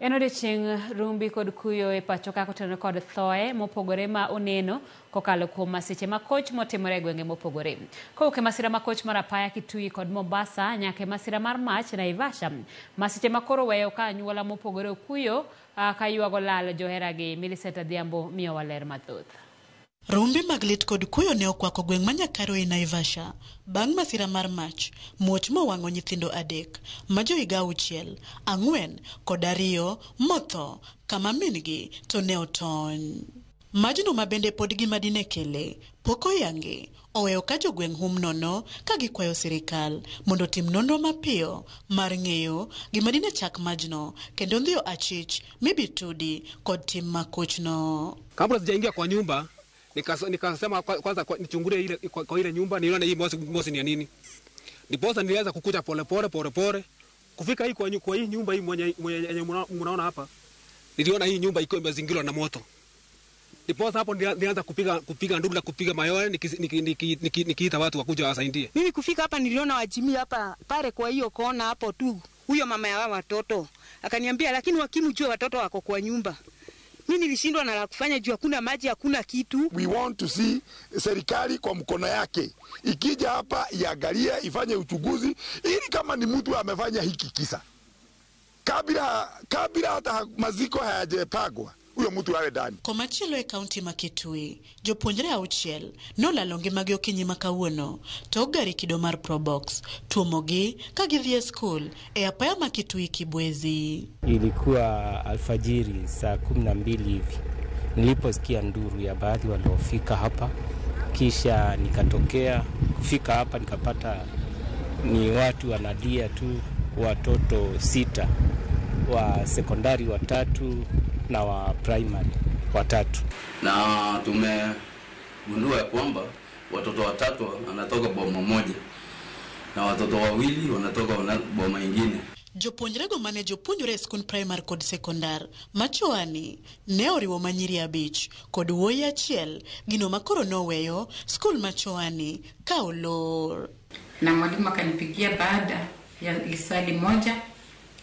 En odiechieng' rumbi kod kuyo e pacho ka kotenore kod thoe mopogore ma oneno kokalo kuom masiche makoch motimore e gwenge mopogore. Kowuok e masira makoch mar apaya Kitui kod Mombasa nyaka e masira mar mach Naivasha. Masiche makoro weyo ka anyuola mopogore okuyo ka ywago lal joheragi. Millicent Adhiambo miyowa ler mathoth. Rumbi mag lit kod kuyo ne okwako gweng' ma Nyakaro e Naivasha bang' masira mar mach muoch mowang'o nyithindo 3 ma johiga 6, 4 kod 2 motho kama min-gi to ne otony. Majno ma bende pod gima dine kele pok oyangi oweyo ka jogweng' hum nono ka gikwayo sirikal mondo otim nonro mapiyo mar ng'eyo gima dine chak majno kendo ndhiyo achich mibitudi kod tim makochno. Kabla sijaingia kwa nyumba nikasema kwanza nichungulie ile kwa ile nyumba nione hii moshi ni ya nini. Ndiposa nilianza kukuja pole pole pole pole kufika hii kwa hii nyumba hii mwenye mnaona hapa. Niliona hii nyumba iko imezingirwa na moto. Ndiposa hapo nilianza kupiga nduru na kupiga mayowe nikiita watu wakuja wasaidie. Mimi kufika hapa niliona wajimi hapa pale kwa hiyo kona hapo tu. Huyo mama ya watoto akaniambia, lakini wakimjua watoto wako kwa nyumba. Mimi nilishindwa na la kufanya juu hakuna maji, hakuna kitu. We want to see serikali kwa mkono yake ikija hapa iangalie, ifanye uchunguzi ili kama ni mtu amefanya hiki kisa, kabla hata maziko hayajapangwa, huyo mtu awe ndani. Komachielo e kaunti ma Kitui, jopuonjre 6 nolalo ngimagi okinyi ma kawuono tok gari kido mar Probox tuomogi ka gidhi e skul e apaya ma Kitui Kibwezi. Ilikuwa alfajiri saa 12 hivi niliposikia nduru ya baadhi waliofika hapa, kisha nikatokea kufika hapa nikapata ni watu wanalia tu, watoto 6 wa sekondari 3 na wa primary 3. Na tumegundua kwamba watoto 3 wanatoka boma moja na watoto 2 wanatoka boma nyingine. Jopuonjrego mane jopuonjore e skund primary kod sekondar Machoani ne oriwo manyiri 5 kod wuoyi 1, gino makoro noweyo skul Machoani ka olor. Na mwalimu akanipigia baada ya lisali moja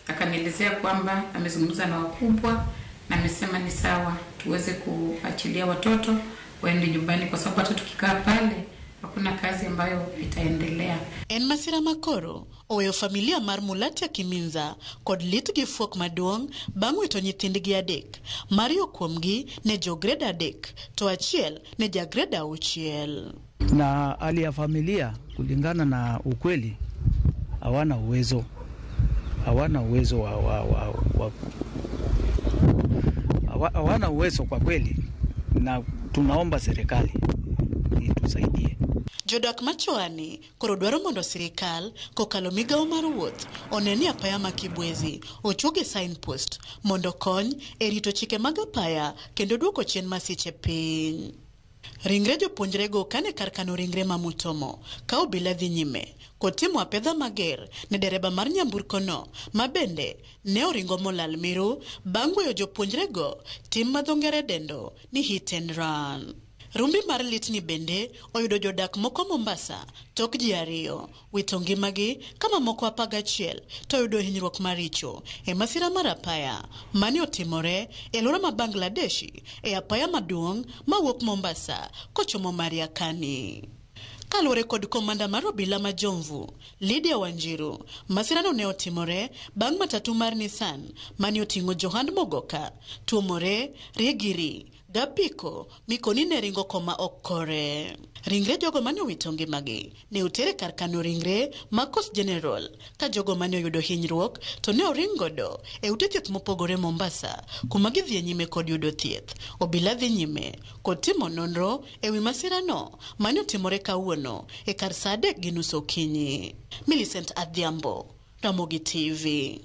akanielezea kwamba amezungumza na wakubwa na amesema ni sawa tuweze kuachilia watoto waende nyumbani kwa sababu hata tukikaa pale hakuna kazi ambayo itaendelea. En masira makoro oweyo familia mar Mulatia Kiminza kod lit gi fuok maduong' bang' wito nyithindgi 3. Mario kuomgi ne jo grade 3 to 1 ne ja grade 6. Na hali ya familia kulingana na ukweli hawana uwezo, hawana uwezo kwa kweli, na tunaomba serikali itusaidie. Jodak Machoani koro dwaro mondo sirikal kokalo migawo mar wuoth one ni apaya ma Kibwezi ochuoge signpost mondo kony e rito chike mag apaya kendo duoko chien masiche piny. Ringre jopuonjrego kane kar kano ringre ma Mutomo ka obila dhi nyime kod timo apedha mager ne dereba mar nyamburkono ma bende ne oringo molal miru bang' weyo jopuonjrego tim ma dho ngere dendo ni hit and run. Rumbi mar litni bende oyudo jodak moko Mombasa tok ji 2 wito ngimagi kama moko 11 to oyudo hinyruok maricho e masira mar apaya mane otimore e alwora ma Bangladeshi e apaya maduong' mawuok Mombasa kochomo Mariakani. Kaluwore kod komanda mar obila ma Jomvu, Lydia Wanjiru, masirano ne otimore bang' matatu mar Nissan mane oting'o johand mogoka tuomore Rigiri gapiko mikoni ne ringo koma ok kore. Ringre jogo mane owito ngimagi ne otere kar kano ringre ma Coast General ka jogo mane oyudo hinyruok to ne oring godo e ute thieth mopogore Mombasa kuma gidhi nyime kod yudo thieth. Obila dhi nyime kod timo nonro ewi masirano mane otimore kawuono e kar saa 3:30 okinyi. Millicent Adhiambo, Ramogi TV.